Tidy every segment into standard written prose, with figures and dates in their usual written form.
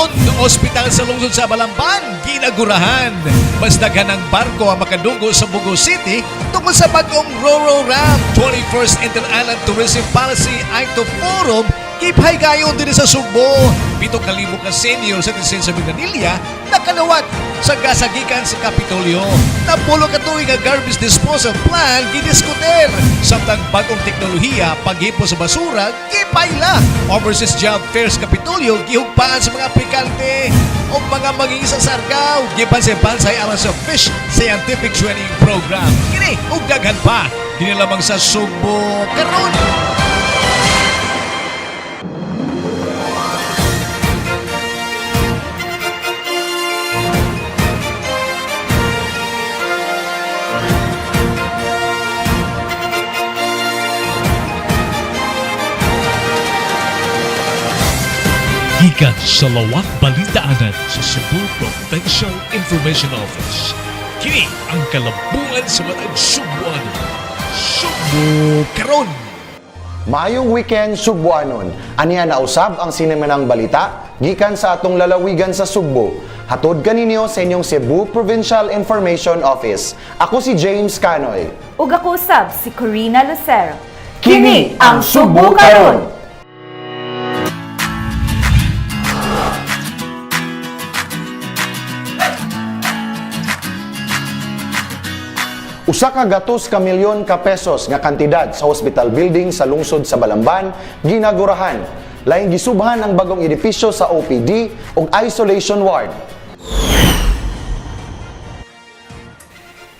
Karon, ospital sa lungsod sa Balamban, ginagurahan. Mas daghan ang barko ang makadunggo sa Bogo City tungkol sa bagong Roro Ramp. 21st Inter-Island Tourism Policy ITO Forum gipahaygayon din sa Sugbo. 7,000 ka senior citizen sa Minglanilla nakalawat sa gasagikan sa Kapitolyo. 10 ka tuig nga garbage disposal plan gidiskuter. Samtang bagong teknolohiya paghipo sa basura gipayla. Overseas job fairs Kapitolyo gihugpaan sa mga aplikante o mga magiging sa Siargao. Gipansay-pansay alang sa Fish Scientific Training Program. Kini ug daghan pa dinhi lamang sa Sugbo Karon. Gikan sa Lawak Balitaanan sa Cebu Provincial Information Office. Kini ang kalabuan sa matag Sugboanon. Sugbo Karon. Maayong weekend, Sugboanon. Aniya na usab ang sinemanang balita gikan sa atong lalawigan sa Sugbo. Hatod kaninyo sa inyong Cebu Provincial Information Office. Ako si James Canoy. Ug ako usab si Corina Lucero. Kini ang Sugbo Karon. Usa ka gatos ka milyon ka pesos nga kantidad sa hospital building sa lungsod sa Balamban ginagurahan. Laing gisubhan ang bagong edipisyo sa OPD ug isolation ward.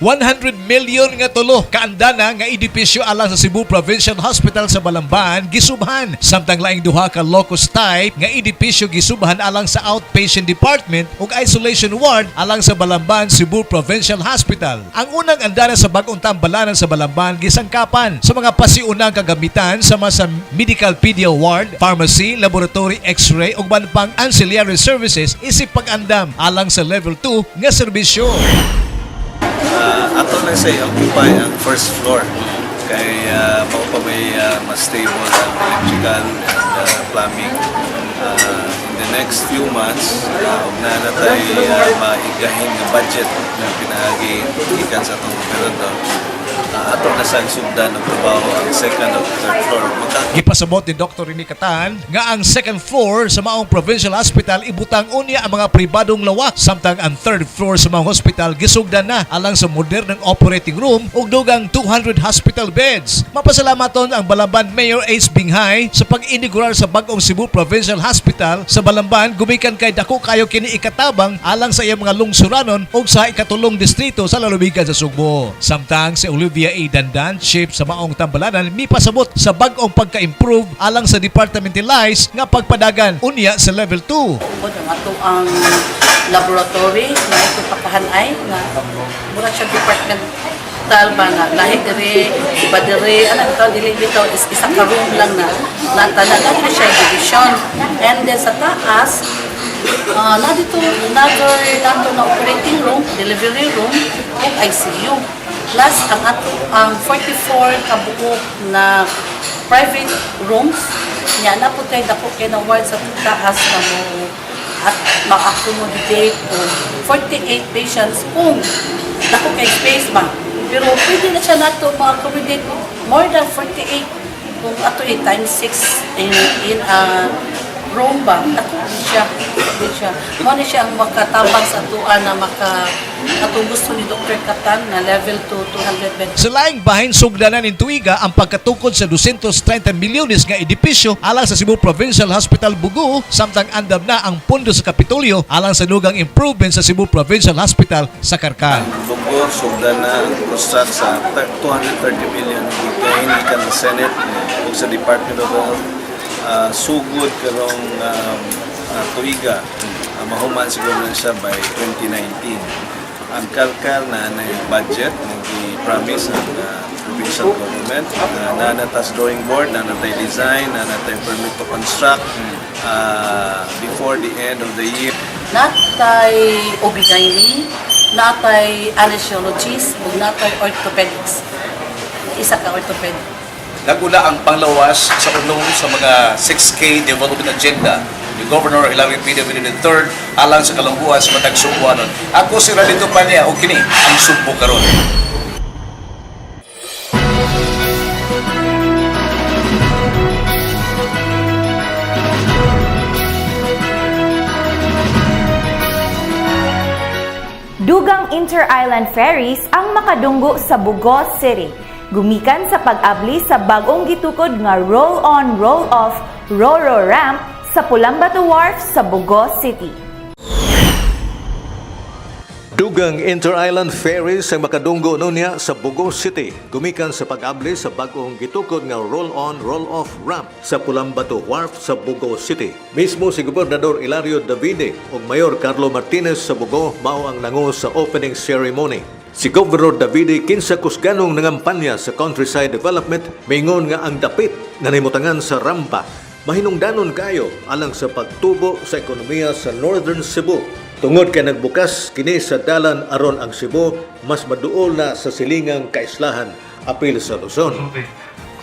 100 million nga tulo kaandana nga edipisyo alang sa Cebu Provincial Hospital sa Balamban gisubhan, samtang laing duha ka locus type nga edipisyo gisubhan alang sa outpatient department ug isolation ward alang sa Balamban Cebu Provincial Hospital. Ang unang andana sa bag-ong tambalanan sa Balamban gisangkapan sa mga pasiunang kagamitan sama sa medical pedia ward, pharmacy, laboratory, x-ray ug uban pang ancillary services isip pag-andam alang sa level 2 nga serbisyo. Ato lang siya i-occupy ang first floor kay mao pa may mas stable ang electrical and plumbing. In the next few months, ug naa na tay maigahin nga budget na pinaagi gikan sa atong gobernador. Ato na sa sugdan og trabaho ang second ug third floor. Gipasabot ni Dr. Rene Catan nga ang second floor sa maong Provincial Hospital ibutang unya ang mga pribadong lawak, samtang ang third floor sa maong hospital gisugdan na alang sa modernong operating room ug dugang 200 hospital beds. Mapasalamaton ang Balamban Mayor Ace Binghay sa pag-inaugurar sa bag-ong Cebu Provincial Hospital sa Balamban gumikan kay dako kayo kini ikatabang alang sa iyang mga lungsuranon ug sa ikatulong distrito sa lalawigan sa Sugbo. Samtang si Olivia A. Dandan, chief sa maong tambalanan, mipasabot sa bag-ong pagka-improve alang sa departmentalized nga pagpadagan unya sa level 2. Ubod ang ato ang laboratory na ito pakahanay na mura siya departmental ba na lahi diri, iba diri, ano ito, dili bitaw is isa ka room lang na natanan na siya division. And then sa taas, na dito another nato na operating room, delivery room ug ICU. Plus ang ato ang 44 ka buok na private rooms nya na po kay dako kay na ward sa taas na mo at ma-accommodate og 48 patients kung dako kay space ba. Pero pwede na siya nato ma-accommodate more than 48 kung ato i times 6 in a room ba. Dako ni siya, di siya. Mao ni siya ang makatabang sa atoa na maka atong gusto ni Dr. Catan na level 2 200 bed. Sa laing bahin, sugdanan ning tuiga ang pagkatukod sa 230 milyones nga edipisyo alang sa Cebu Provincial Hospital Bogo, samtang andam na ang pondo sa Kapitolyo alang sa dugang improvement sa Cebu Provincial Hospital sa Carcar. Bogo, sugdan na ang construct sa 230 million gigahin gikan sa Senate ug sa Department of Health. Sugod karong tuiga, mahuman siguro na siya by 2019. Ang Carcar na na budget na gi-promise ang provincial government, na natas drawing board, na natay design, na natay permit to construct before the end of the year. Natay OB-GYN, natay anesthesiologist, ug natay orthopedics. Isa ka orthopedic. Nagula ang panglawas sa unong sa mga 6K development agenda ni Governor Hilario P. Davide III alang sa kalambuan sa matag Sugbuanon. Ako si Radito Pania og kini ang Sugbo karon. Dugang inter-island ferries ang makadunggo sa Bogo City. Gumikan sa pag-abli sa bagong gitukod nga roll-on roll-off RORO ramp sa Pulambato Wharf sa Bogo City. Dugang Inter-Island Ferries ang makadunggo nunya sa Bogo City. Gumikan sa pag-abli sa bagong gitukod nga roll-on, roll-off ramp sa Pulambato Wharf sa Bogo City. Mismo si Gobernador Hilario Davide ug Mayor Carlo Martinez sa Bogo mao ang nango sa opening ceremony. Si Governor Davide, kinsa kusganong nangampanya sa countryside development, mingon nga ang dapit nga nahimutangan sa rampa mahinungdanon kayo alang sa pagtubo sa ekonomiya sa Northern Cebu. Tungod kay nagbukas kini sa dalan aron ang Cebu mas maduol na sa silingang kaislahan apil sa Luzon. Sulti.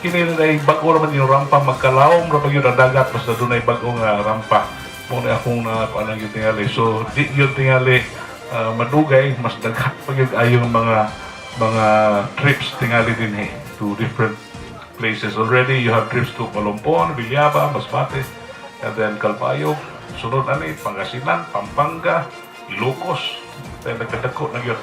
Kini na bag-o raman yung rampa, magkalawom ra gyud ang dagat basta dunay bag-o nga rampa. Mo na akong na kuan ang tingali. So di gyud tingali madugay, mas daghan pa gyud ayong mga trips tingali dinhi to different places. Already you have trips to Palompon, Villaba, Masbate, and then Calbayog. Sunod ani Pangasinan, Pampanga, Ilocos. Then nagkadako na gyud.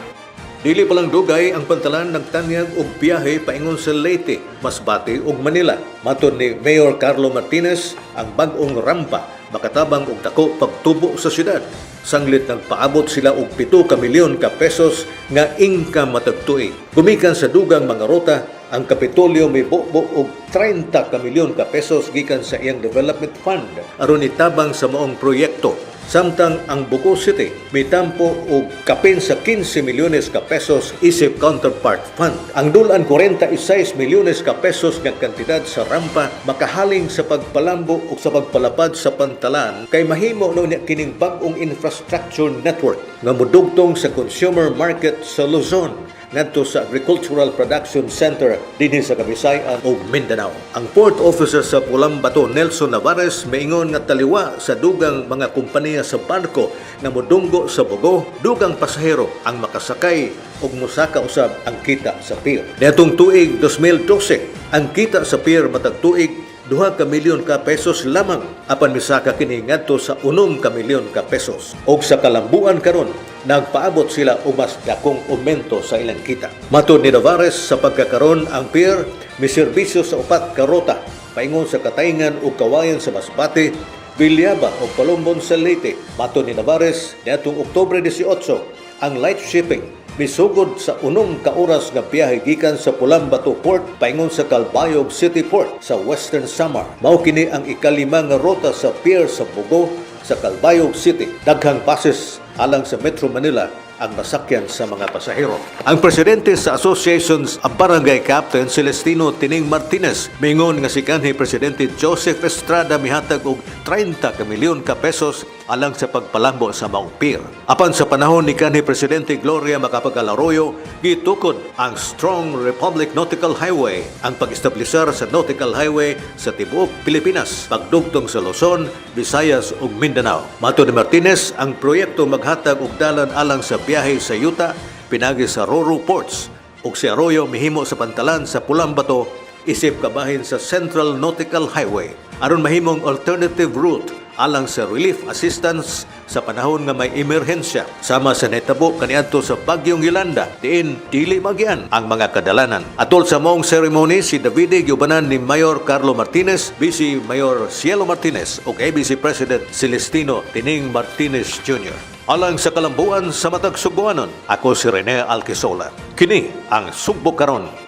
Dili pa lang dugay ang pantalan nagtanyag og biyahe paingon sa Leyte, Masbate ug Manila. Matod ni Mayor Carlo Martinez, ang bag-ong rampa makatabang og dako pagtubo sa syudad. Sanglit nagpaabot sila og 7 ka milyon ka pesos nga income matag tuig. Gumikan sa dugang mga ruta, ang Kapitolyo may bubo og 30 ka milyon ka pesos gikan sa iyang development fund aron itabang sa maong proyekto. Samtang ang Bogo City mitampo og kapin sa 15 milyones ka pesos isip counterpart fund. Ang dulan 46 milyones ka pesos nga kantidad sa rampa makahaling sa pagpalambo ug sa pagpalapad sa pantalan kay mahimo no niya kining bag-ong infrastructure network nga modugtong sa consumer market sa Luzon ngadto sa Agricultural Production Center dinhi sa Kabisayan ug Mindanao. Ang port officer sa Pulambato, Nelson Navarez, maingon nga taliwa sa dugang mga kompanya sa barko nga modunggo sa Bogo, dugang pasahero ang makasakay ug mosaka usab ang kita sa pier. Niadtong tuig 2012, ang kita sa pier matag tuig 2 ka milyon ka pesos lamang, apan misaka kini ngadto sa 6 ka milyon ka pesos. Og sa kalambuan karon nagpaabot sila og mas dakong aumento sa ilang kita. Matod ni Navarez, sa pagkakaron ang pier miserbisyo sa upat ka ruta paingon sa Cataingan ug Kawayan sa Masbate, Villaba ug Palumbon sa Leyte. Matod ni Navarez, niadtong Oktubre 18, ang light shipping misugod sa 6 ka oras nga biyahe gikan sa Pulambato Port paingon sa Calbayog City Port sa Western Samar. Mao kini ang ikalima nga ruta sa pier sa Bogo sa Calbayog City. Daghang buses alang sa Metro Manila ang masakyan sa mga pasahero. Ang presidente sa Associations of Barangay Captain, Celestino Tining Martinez, mingon nga si kanhi Presidente Joseph Estrada mihatag og 30 ka milyon ka pesos alang sa pagpalambo sa maong pier. Apan sa panahon ni kanhi Presidente Gloria Macapagal Arroyo, gitukod ang Strong Republic Nautical Highway, ang pag-establisar sa Nautical Highway sa tibuok Pilipinas, pagdugtong sa Luzon, Visayas ug Mindanao. Matod ni Martinez, ang proyekto maghatag og dalan alang sa biyahe sa yuta pinagi sa Roro Ports, ug si Arroyo mihimo sa pantalan sa Pulambato isip kabahin sa Central Nautical Highway aron mahimong alternative route alang sa relief assistance sa panahon nga may emerhensya sama sa nahitabo kaniadto sa Bagyong Yolanda diin dili magian ang mga kadalanan. Atol sa maong ceremony, si Davide giubanan ni Mayor Carlo Martinez, Vice Mayor Cielo Martinez ug ABC President Celestino Tining Martinez Jr. Alang sa kalambuan sa matag Sugbuanon, ako si Rene Alquisola. Kini ang Sugbo Karon.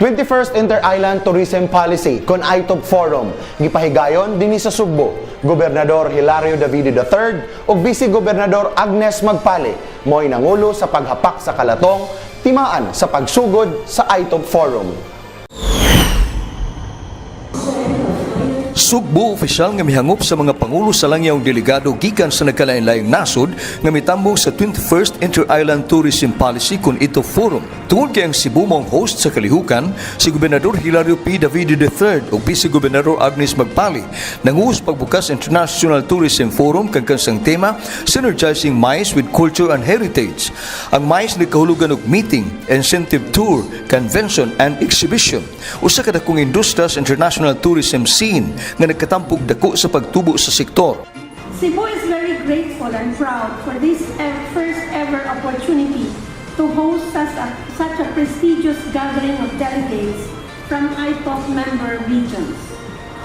21st Inter-Island Tourism Policy kon ITOP Forum gipahigayon dinhi sa Sugbo. Gobernador Hilario Davide III ug Vice Gobernador Agnes Magpale mo'y nangulo sa paghapak sa kalatong timaan sa pagsugod sa ITOP Forum. Sugbo opisyal nga mihangop sa mga pangulo sa langyawng delegado gikan sa nagkalain-laing nasod nga mitambong sa 21st Inter-Island Tourism Policy kon ITOPF Forum. Tungod kay ang Cebu maong host sa kalihukan, si Gobernador Hilario P. Davide III ug Vice Gobernador Agnes Magpali nanguhos pagbukas International Tourism Forum kang kansang tema Synergizing MICE with Culture and Heritage. Ang MICE nagkahulugan og meeting, incentive tour, convention and exhibition. Usa ka dakong industriya sa international tourism scene nga nagkatampog dako sa pagtubo sa sektor. Cebu is very grateful and proud for this first ever opportunity to host such a prestigious gathering of delegates from ITOPF member regions.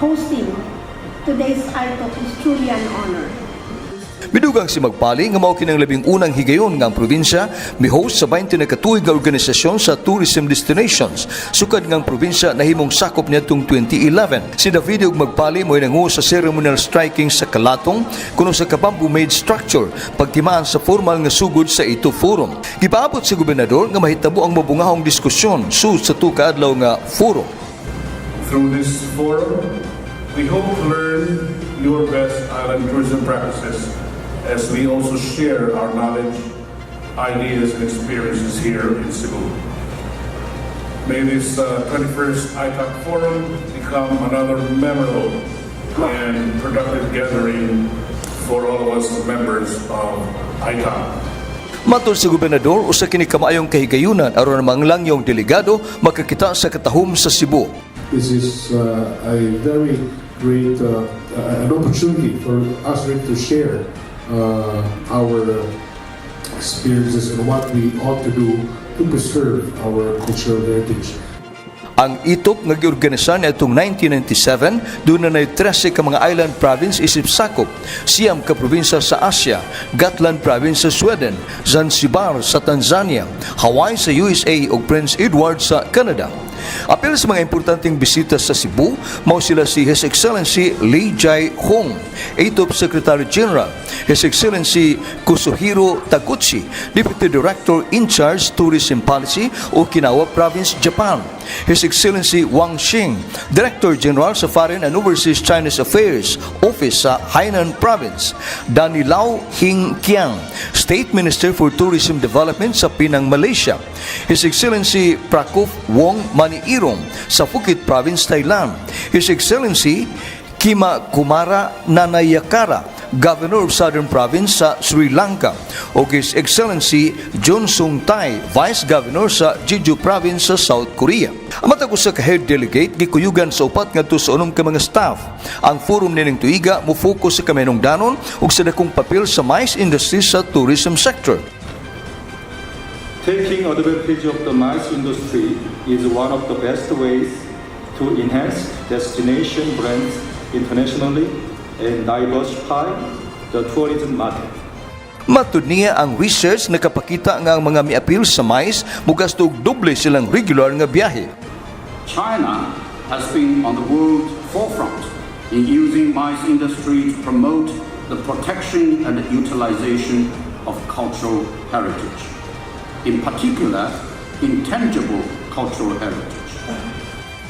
Hosting today's ITOPF is truly an honor. Midugang si Magpali nga mao kinang 11 higayon nga ang probinsya mi-host sa 20 na katuig nga organisasyon sa tourism destinations. Sukad nga ang probinsya nahimong sakop niadtong 2011. Si Davide ug Magpali mo'y nanguho sa ceremonial striking sa Kalatong kuno sa ka-bamboo made structure pagtimaan sa formal nga sugod sa ITOPF Forum. Gipaabot sa gobernador nga mahitabo ang mabungahong diskusyon sud sa 2 ka adlaw nga forum. Through this forum, we hope to learn your best island tourism practices as we also share our knowledge, ideas, and experiences here in Cebu. May this 21st ITOPF Forum become another memorable and productive gathering for all of us members of ITOPF. Matod sa gobernador, usa kini kamaayong kahigayunan aron ang mga langyong delegado makakita sa katahom sa Cebu. This is a very great an opportunity for us really to share our experiences and what we ought to do to preserve our cultural heritage. Ang ITOPF nga giorganisa niadtong 1997, duna na 13 ka mga island province isip sakop, 9 ka probinsya sa Asia, Gotland province sa Sweden, Zanzibar sa Tanzania, Hawaii sa USA ug Prince Edward sa Canada. Apil sa mga importanteng bisita sa Cebu, mao sila si His Excellency Lee Jai Hong, ITOPF Secretary General, His Excellency Kusuhiro Taguchi, Deputy Director in Charge Tourism Policy, Okinawa Province, Japan, His Excellency Wang Xing, Director General sa Foreign and Overseas Chinese Affairs Office sa Hainan Province, Danny Lau Hing Kiang, State Minister for Tourism Development sa Penang, Malaysia, His Excellency Prakuf Wong Maniirong sa Phuket Province, Thailand, His Excellency Kima Kumara Nanayakara, Governor of Southern Province sa Sri Lanka, o His Excellency Jun Sung Tai, Vice Governor sa Jeju Province sa South Korea. Ang matag usa ka head delegate gikuyugan sa 4 ngadto sa 6 ka mga staff. Ang forum nining tuiga mo focus sa kaminungdanon ug sa dakong papel sa MICE industry sa tourism sector. Taking advantage of the MICE industry is one of the best ways to enhance destination brands internationally and diversify the tourism market. Matud niya, ang research nakapakita nga ang mga miapil sa MICE mugasto og doble silang regular nga biyahe. China has been on the world forefront in using MICE industry to promote the protection and utilization of cultural heritage, in particular, intangible cultural heritage.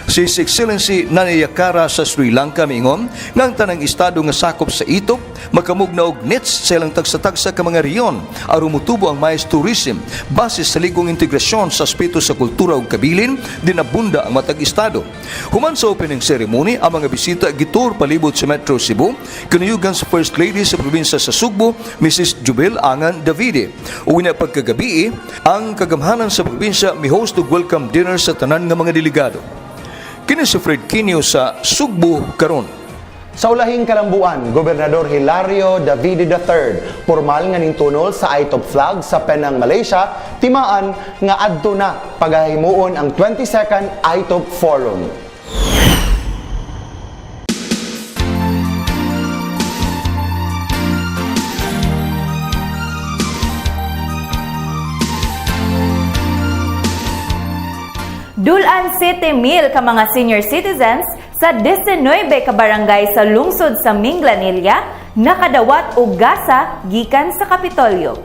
Si His Excellency Nanayakara sa Sri Lanka miingon nga ang tanang estado nga sakop sa ITOPF makamugna og niche sa ilang tagsa-tagsa ka mga rehiyon aron motubo ang MICE tourism base sa ligong integrasyon sa aspeto sa kultura ug kabilin dinabunda ang matag estado. Human sa opening ceremony, ang mga bisita gitour palibot sa Metro Cebu kinuyugan sa First Lady sa probinsya sa Sugbo, Mrs. Jubil Angan Davide. Ug unya pagkagabi, ang kagamhanan sa probinsya mi-host og welcome dinner sa tanan nga mga delegado. Kini si Fred Quinio sa Sugbo karon. Sa ulahing kalambuan, Gobernador Hilario Davide III formal nga nintunol sa ITOPF flag sa Penang, Malaysia, timaan nga adto na pagahimuon ang 22nd ITOPF Forum. Dulan 7,000 ka mga senior citizens sa 19 ka barangay sa lungsod sa Minglanilla nakadawat og gasa gikan sa Kapitolyo.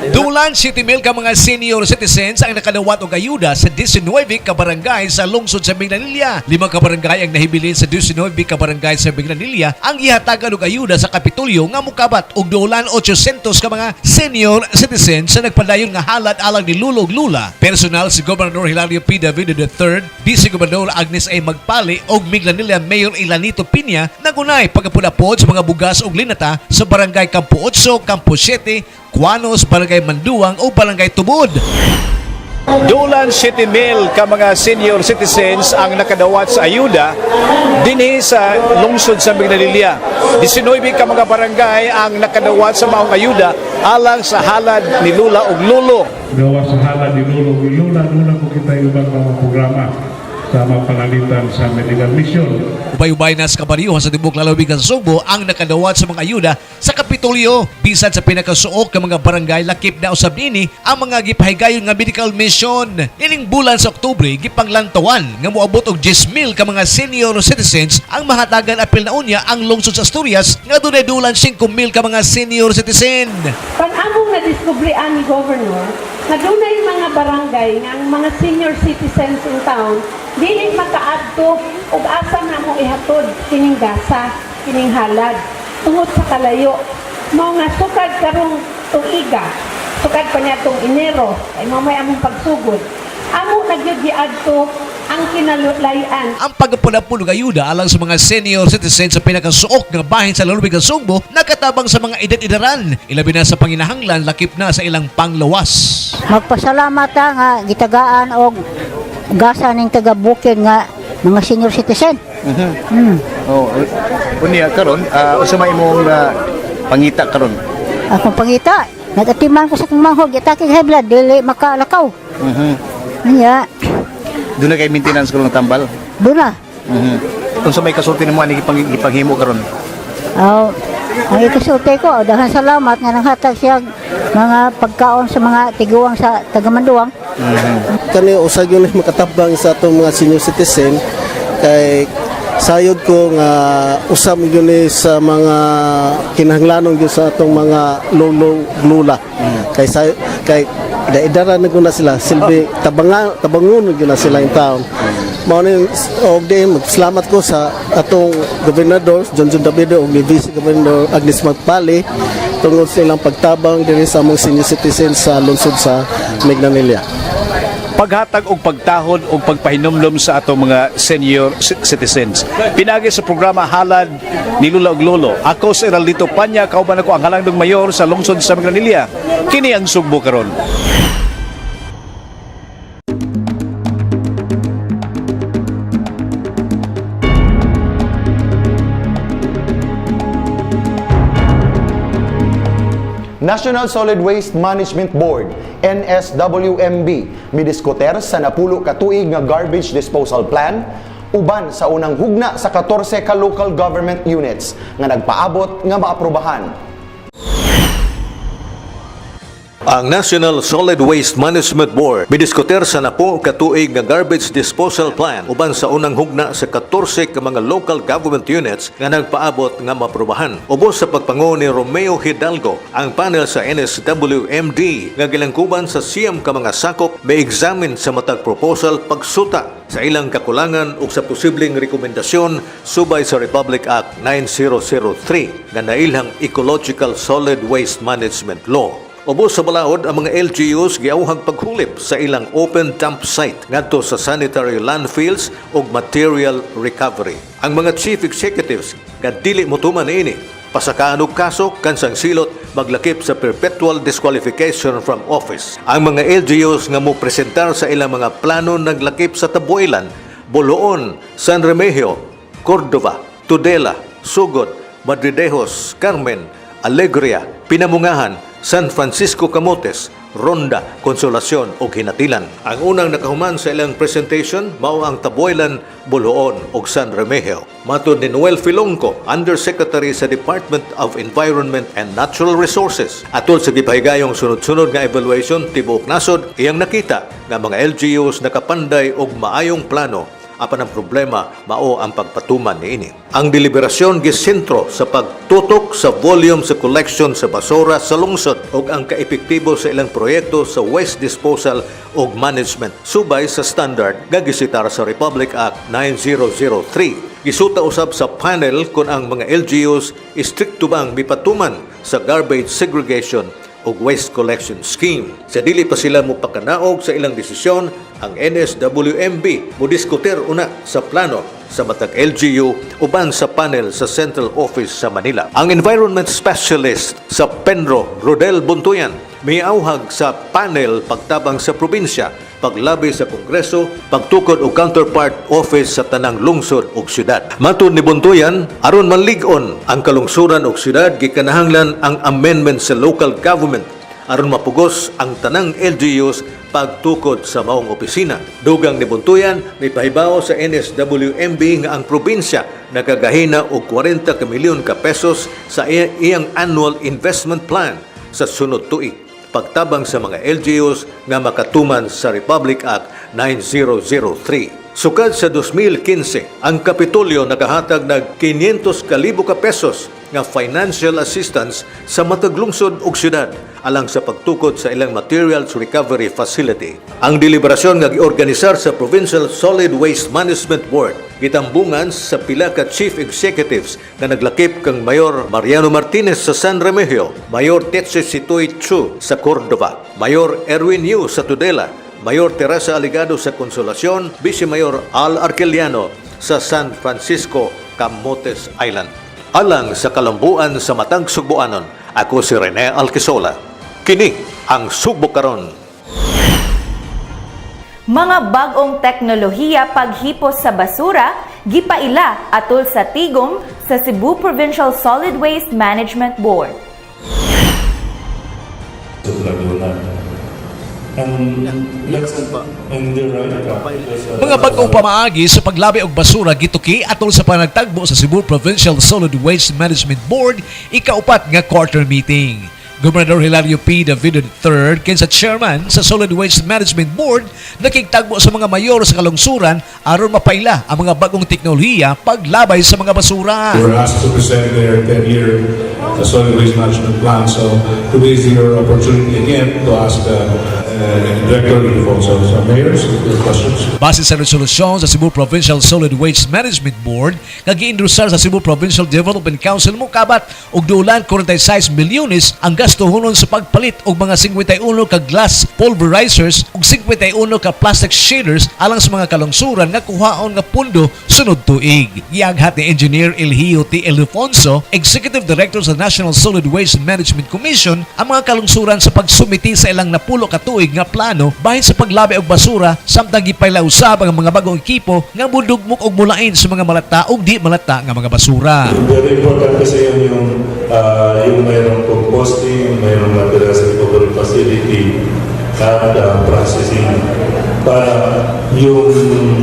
Dulan 7,000 ka mga senior citizens ang nakadawat og ayuda sa 19 ka barangay sa lungsod sa Minglanilla. 5 ka barangay ang nahibilin sa 19 ka barangay sa Minglanilla ang gihatagan og ayuda sa Kapitolyo nga mukabat og dulan 800 ka mga senior citizens sa nagpadayon nga halad alang ni Lulo ug Lula. Personal si Gobernador Hilario P. Davido III, Vice Gobernador Agnes A. Magpali ug Minglanilla Mayor Ilanito Piña nagunay pagkapud-apod sa mga bugas ug linata sa barangay Campo 8, Campo 7, Cuanos, Barangay Manduang o Barangay Tubod. Dulan 7,000 ka mga senior citizens ang nakadawat sa ayuda dinhi sa lungsod sa Minglanilla. 19 ka mga barangay ang nakadawat sa maong ayuda alang sa halad ni Lula ug Lolo. Gawa sa halad ni Lolo ug Lola, doon po kita ubang mga programa sa mga sa medical mission. Ubay-ubay na sa kabaryohan sa tibuok lalawigan sa Sugbo ang nakadawat sa mga ayuda sa Kapitolyo. Bisan sa pinakasuok ng mga barangay, lakip na usab nini ang mga gipahigayon nga medical mission. Ining bulan sa Oktubre, gipanglantawan nga moabot og 10,000 ka mga senior citizens ang mahatagan apil na unya ang lungsod sa Asturias nga dunay dulan 5,000 ka mga senior citizen. Pag among nadiskubrian ni Governor, nga dunay mga barangay nga ang mga senior citizens in town dili makaadto ug asa na mo ihatod kining gasa, kining halad tungod sa kalayo. Mao nga sukad karong tuiga, sukad pa niya tong Enero, ay mao may among pagsugod. Amo na gyud giadto ang kinalayan. Ang pagpulapul og ayuda alang sa mga senior citizens sa pinakasuok nga bahin sa lalawigan sa Sugbo nakatabang sa mga edad-edaran, ilabi na sa panginahanglan lakip na sa ilang panglawas. Magpasalamat ta nga gitagaan og gasa ning taga bukid nga mga senior citizen. Oh, unya karon, unsa may imong pangita karon? Akong pangita, nagatiman ko sa akong manghod, gitake high blood, dili makalakaw. Nya, Doon na kay maintenance karon ng tambal. duna. Unsa may kasulti nimo ani gipanghimo karon? Aw, ang ikasulti ko, dahil salamat nga nanghatag siya mga pagkaon sa mga tiguang sa tagamanduang. Kani usa gyud ni makatabang sa atong mga senior citizen kay sayod ko nga usab gyud ni sa mga kinahanglanon gyud sa atong mga lolo lula kay say, kay daidara na gyud na sila silbi tabanga tabangon gyud na sila in town. Mao ni og di salamat ko sa atong gobernador John John Davido ug ni Vice Governor Agnes Magpali tungod sa ilang pagtabang diri sa among senior citizen sa lungsod sa Minglanilla. Paghatag og pagtahod og pagpahinumdom sa atong mga senior citizens. Pinagi sa programa Halad ni Lula ug Lolo. Ako si Heraldito Panya, kauban ako ang halangdong mayor sa lungsod sa Minglanilla. Kini ang Sugbo karon. National Solid Waste Management Board, NSWMB, midiskuter sa napulo ka tuig nga garbage disposal plan uban sa unang hugna sa 14 ka local government units nga nagpaabot nga maaprubahan. Ang National Solid Waste Management Board midiskuter sa napo katuig nga garbage disposal plan uban sa unang hugna sa 14 ka mga local government units nga nagpaabot nga maprobahan. Ubos sa pagpango ni Romeo Hidalgo, ang panel sa NSWMD nga gilangkuban sa 9 ka mga sakop may examine sa matag proposal pagsuta sa ilang kakulangan ug sa posibleng rekomendasyon subay sa Republic Act 9003 nga nailhang Ecological Solid Waste Management Law. Ubos sa balaod, ang mga LGUs giawhag paghulip sa ilang open dump site ngadto sa sanitary landfills ug material recovery. Ang mga chief executives nga dili motuman niini pasakaan og kaso kansang silot maglakip sa perpetual disqualification from office. Ang mga LGUs nga mo presentar sa ilang mga plano naglakip sa Tabuelan, Boloon, San Remigio, Cordova, Tudela, Sugod, Madridejos, Carmen, Alegria, Pinamungahan, San Francisco Camotes, Ronda, Consolacion ug Hinatilan. Ang unang nakahuman sa ilang presentation mao ang Tabuelan, Boloon ug San Remigio. Matod ni Noel Filongco, Undersecretary sa Department of Environment and Natural Resources. Atol sa gipahigayong sunod-sunod nga evaluation tibuok nasod, iyang nakita nga mga LGUs nakapanday og maayong plano apan ang problema mao ang pagpatuman niini. Ang deliberasyon gisentro sa pagtutok sa volume sa collection sa basura sa lungsod ug ang kaepektibo sa ilang proyekto sa waste disposal ug management subay sa standard nga gisitar sa Republic Act 9003. Gisuta usab sa panel kung ang mga LGUs istrikto bang mipatuman sa garbage segregation ug waste collection scheme. Sa dili pa sila mopakanaog sa ilang desisyon, ang NSWMB modiskuter una sa plano sa matag LGU uban sa panel sa Central Office sa Manila. Ang environment specialist sa Penro, Rodel Buntuyan, miauhag sa panel pagtabang sa probinsya, paglabi sa Kongreso, pagtukod og counterpart office sa tanang lungsod ug syudad. Matud ni Buntuyan, aron malig-on ang kalungsuran ug syudad, gikanahanglan ang amendment sa local government aron mapugos ang tanang LGUs pagtukod sa maong opisina. Dugang ni Buntuyan, mipahibaw sa NSWMB nga ang probinsya nakagahina og 40 ka milyon ka pesos sa iyang annual investment plan sa sunod tuig pagtabang sa mga LGUs nga makatuman sa Republic Act 9003. Sukad sa 2015, ang Kapitolyo nakahatag nag 500 kalibo ka pesos nga financial assistance sa matag lungsod ug syudad alang sa pagtukod sa ilang materials recovery facility. Ang deliberasyon nga giorganisar sa Provincial Solid Waste Management Board gitambungan sa pila ka chief executives nga naglakip kang Mayor Mariano Martinez sa San Remigio, Mayor Tetsi Sitoy Chu sa Cordova, Mayor Erwin Yu sa Tudela, Mayor Teresa Aligado sa Consolacion, Vice Mayor Al Arqueliano sa San Francisco, Camotes Island. Alang sa kalambuan sa matag Sugbuanon, ako si Rene Alquisola. Kini ang Sugbo Karon. Mga bag-ong teknolohiya paghipos sa basura gipaila atol sa tigom sa Cebu Provincial Solid Waste Management Board. Laguna. And that's and the right track because, Mga bag-ong pamaagi sa paglabi og basura gituki atol sa panagtagbo sa Cebu Provincial Solid Waste Management Board ikaupat nga quarter meeting. Gobernador Hilario P. David III, kinsa chairman sa Solid Waste Management Board, nakigtagbo sa mga mayor sa kalungsuran aron mapaila ang mga bagong teknolohiya paglabay sa mga basura. They were asked to present their 10-year solid waste management plan. So to is your opportunity again to ask the Director Ildefonso, some mayors, if there are questions. Base sa resolusyon sa Cebu Provincial Solid Waste Management Board nga giindusar sa Cebu Provincial Development Council, mokabat og dulan 46 milyones ang gastuhonon sa pagpalit og mga 51 ka glass pulverizers ug 51 ka plastic shredders alang sa mga kalungsuran nga kuhaon nga pundo sunod tuig. Giaghat ni Engineer Elhio T. Ildefonso, Executive Director sa National Solid Waste Management Commission, ang mga kalungsuran sa pagsumiti sa ilang 10 ka tuig nga plano bahin sa paglabi og basura, samtang gipaila usab ang mga bagong ekipo nga mudugmok og mulain sa mga malata ug di malata nga mga basura. Very important kasi yun yung mayroong composting, mayroong materials recovery facility, at processing para yung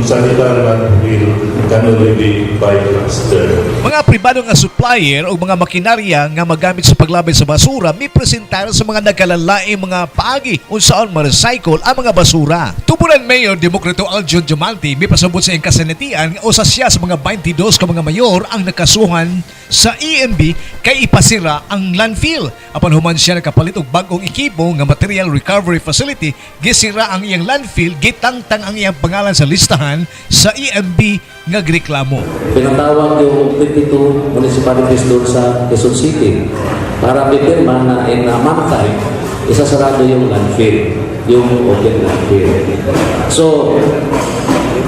sanitary landfill can only be bypassed there. Mga pribado nga supplier o mga makinarya nga magamit sa paglabay sa basura mipresentar sa mga nagkalalaing mga paagi unsaon ma-recycle ang mga basura. Tuburan Mayor Democrito Aljon Diamante mipasabot sa iyang kasanatian nga usa siya sa mga 22 ka mga mayor ang nakasuhan sa EMB kay ipasira ang landfill. Apan human siya nakapalit og bag-ong ekipo nga material recovery facility, gisira ang iyang landfill, gitangtang ang iyang pangalan sa listahan sa EMB nga gireklamo. Pinatawag yung 22 municipalities doon sa Quezon City para pipirma na in a month time, isasarado yung landfill, yung open landfill. So,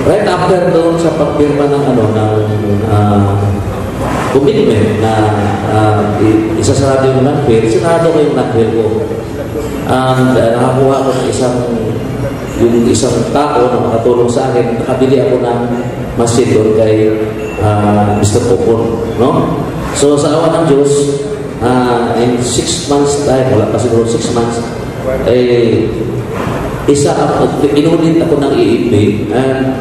right after doon sa pagpirma ng ano ng commitment na isasarado yung landfill, sinarado ko yung landfill ko. And nakakuha ko ng isang tao na makatulong sa akin, nakabili ako ng machine doon kay Mr. Popon, no? So sa awa ng Diyos, in 6 months time, wala pa siguro 6 months, eh, isa ako, inulit ako ng EMB and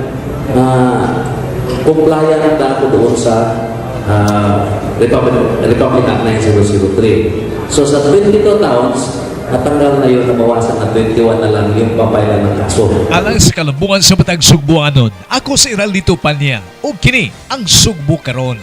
compliant na ako doon sa Republic Act 9003. So sa 22 towns, Natanggal na yun, nabawasan na 21 na lang yung papailan ng kaso. Alang sa kalambungan sa matag Sugbuanon, ako si Iraldito Panya ug kini ang Sugbo karon.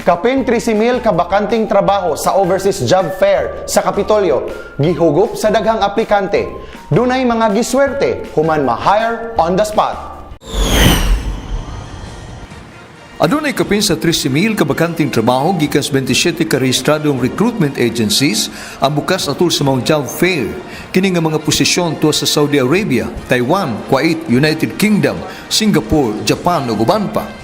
Kapin 13,000 ka bakanting trabaho sa Overseas Job Fair sa Kapitolyo, gihugop sa daghang aplikante. Dunay mga giswerte human ma-hire on the spot. Adunay kapin sa 13,000 ka bakanting trabaho gikan sa 27 ka rehistradong recruitment agencies ang bukas atol sa mga job fair. Kini nga mga posisyon tuwa sa Saudi Arabia, Taiwan, Kuwait, United Kingdom, Singapore, Japan ug uban pa.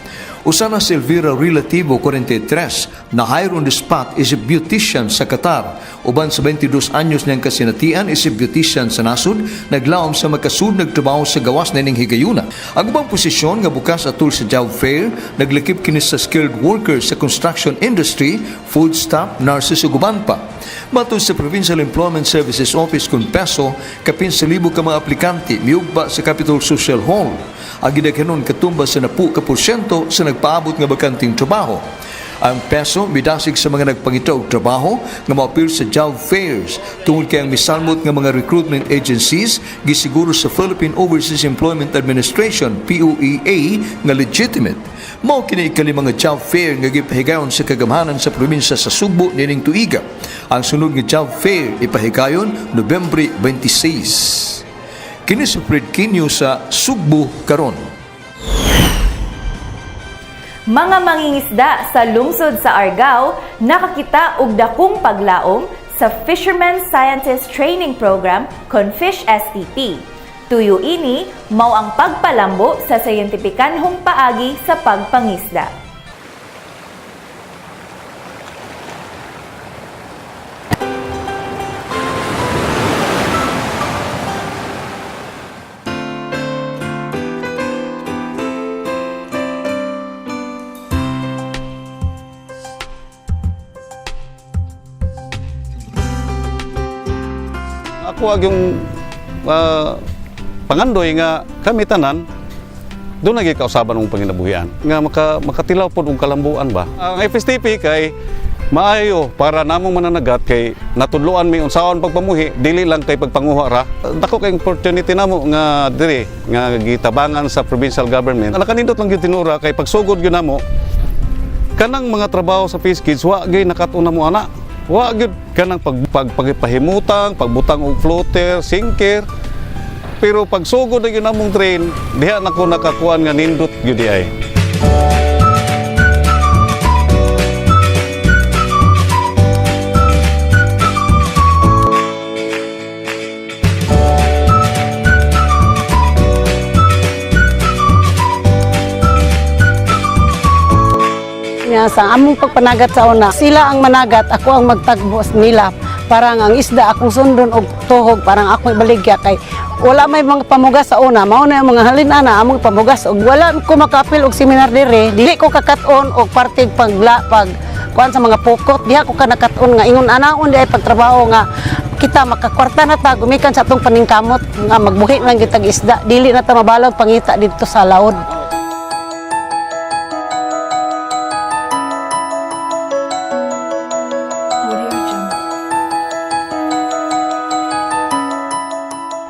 Usa na si Elvira Relativo, 43, na hire on the spot is a beautician sa Qatar. Uban sa 22 anyos niyang kasinatian is a beautician sa nasod, naglaom sa makasud nagtrabaho sa gawas na ining higayuna. Ang ubang posisyon nga bukas atul sa job fair, naglakip kini sa skilled workers sa construction industry, food staff, nurses ug uban pa. Matod sa Provincial Employment Services Office kun peso, kapin sa libo ka mga aplikante miugba sa Capitol Social Hall. Ang gidaghanon katumba sa 10% sa nagpaabot nga bakanting trabaho. Ang peso midasig sa mga nagpangita og trabaho nga moapil sa job fairs tungod kay ang misalmot nga mga recruitment agencies gisiguro sa Philippine Overseas Employment Administration POEA nga legitimate. Mao kini ikalima nga job fair nga gipahigayon sa kagamhanan sa probinsya sa Sugbo nining tuiga. Ang sunod nga job fair ipahigayon Nobyembre 26. Kini si Fred Quinio sa Sugbo karon. Mga mangingisda sa lungsod sa Argao nakakita og dakong paglaom sa Fisherman Scientist Training Program kon Fish STP. Tuyo ini mao ang pagpalambo sa scientifikanhong paagi sa pagpangisda. Ako ag yung pangandoy nga kami tanan doon nagi kausaban ng panginabuhian nga makatilaw pod og kalambuan ba. Ang FSTP kay maayo para namong mananagat kay natudloan mi unsaon pagpamuhi, dili lang kay pagpanguha ra. Dako kay opportunity namo nga diri nga gitabangan sa provincial government. Nakanindot lang gyud tinura kay pagsugod gyud namo kanang mga trabaho sa Fish Kids, wa gyud nakat-on namo ana. Wa gyud kanang pagpahimutang, pagbutang og floater, sinker. Pero pagsugod na gyud namong train, diha na ko nakakuan nga nindot gyud di ay. Nga sa among pagpanagat sa una, sila ang managat, ako ang magtagbos nila. Parang ang isda akong sundon og tuhog, parang ako ibaligya kay wala may mga pamugas sa una, mao na yung mga halin ana among pamugas og wala ko makapil og seminar dire, dili ko kakat-on og parte pagla pag kuan sa mga pukot, diha ko ka nakat-on nga ingon anaon di ay pagtrabaho nga kita makakwarta na ta gumikan sa atong paningkamot nga magbuhi lang kitag isda, dili na ta mabalog pangita didto sa laod.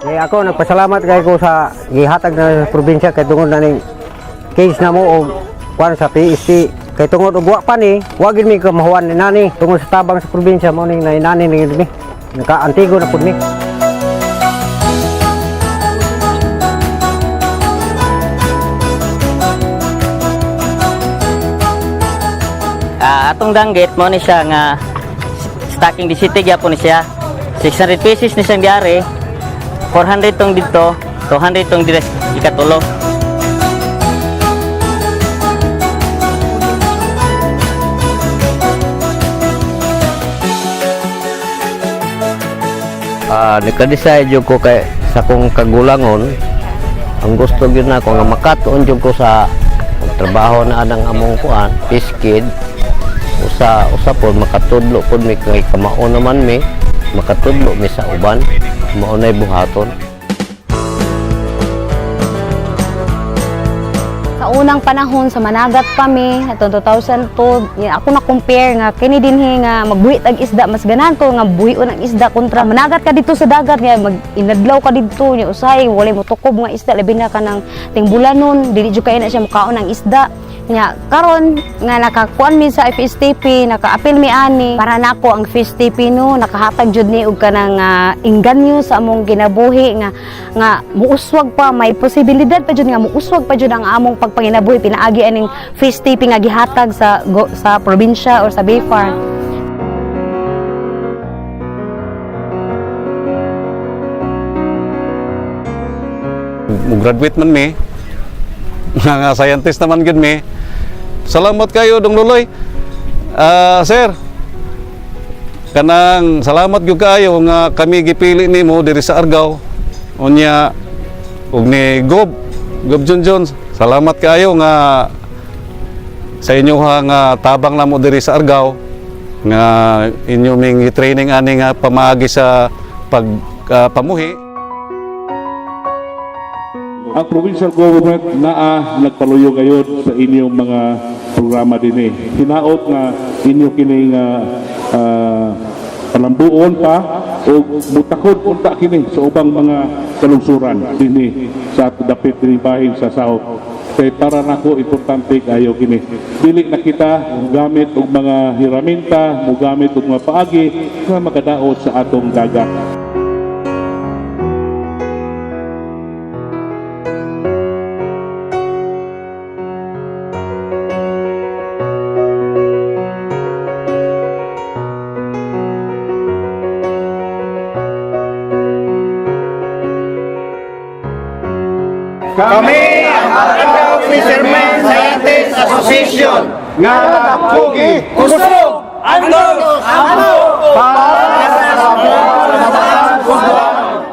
Eh, ako nagpasalamat kay ko sa gihatag na sa probinsya kay tungod na ning case na mo og kuan sa PST kay tungod og wa pa ni wa gid mi kamahuan ni nani tungod sa tabang sa probinsya mo ning nainani ni mi nakaantigo na pud mi. Atong danggit mo ni siya nga stocking di city gyapon ni siya. 600 pieces ni siyang diari. 400 tong dito, 200 tong dire ikatulo. Naka-decide jud ko kay sa kong kagulangon ang gusto gyud nako nga makatuon jud ko sa trabaho na anang among kuan fish kid, usa usa pod makatudlo pod mi kay kamao naman mi makatudlo mi sa uban, mao nay buhaton. Sa unang panahon sa managat pa mi atong 2002, ako na compare nga kini dinhi nga magbuhi tag isda, mas ganahan ko nga buhion ang isda kontra managat ka dito sa dagat nga mag inadlaw ka didto nya usahay walay motukob nga isda, labi na kanang tingbulanon, dili jud kay na siya mukaon ang isda. Nya karon nga nakakuan mi sa FSTP, nakaapil mi ani, para nako ang FSTP no nakahatag jud ni og kanang inganyo sa among kinabuhi nga nga muuswag pa, may posibilidad pa jud nga muuswag pa jud ang among pagpanginabuhi pinaagi aning FSTP nga gihatag sa sa probinsya or sa BFAR. Mo graduate man mi, nga scientist naman gid mi. Salamat kayo Dong Luloy. Sir, kanang salamat gyud kaayo nga kami gipili nimo diri sa Argao. Unya ug ni Gob, Gob John Jones, salamat kaayo nga sa inyo nga tabang namo diri sa Argao nga inyo ming training ani nga pamaagi sa pag pamuhi. Ang provincial government naa nagpaluyo ngayon sa inyong mga programa dinhi. Hinaot nga inyo kini nga palambuon pa o mutakod unta kini sa ubang mga kalungsuran dinhi sa dapit dinhi bahin sa South. Kay para nako importante kayo kini. Dili na kita gamit og mga hiraminta, mogamit og mga paagi nga makadaot sa atong dagat. Kami ang Argao Fishermen Scientists Association nga nagpugi, kusog, andos, ampo para sa mga Sugboanon.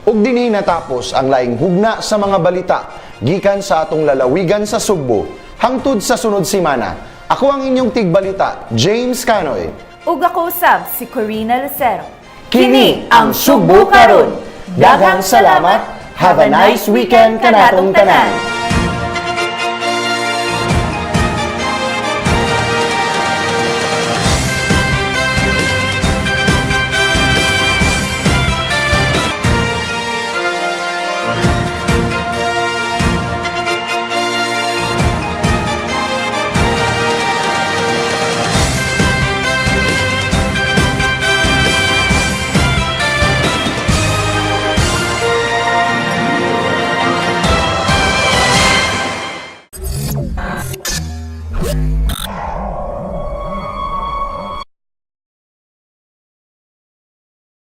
Ug dinhi natapos ang laing hugna sa mga balita gikan sa atong lalawigan sa Sugbo. Hangtod sa sunod semana. Ako ang inyong tigbalita, James Canoy. Ug ako usab si Corina Lucero. Kini ang Sugbo Karon. Daghang salamat. Have a nice weekend kanatong tanan.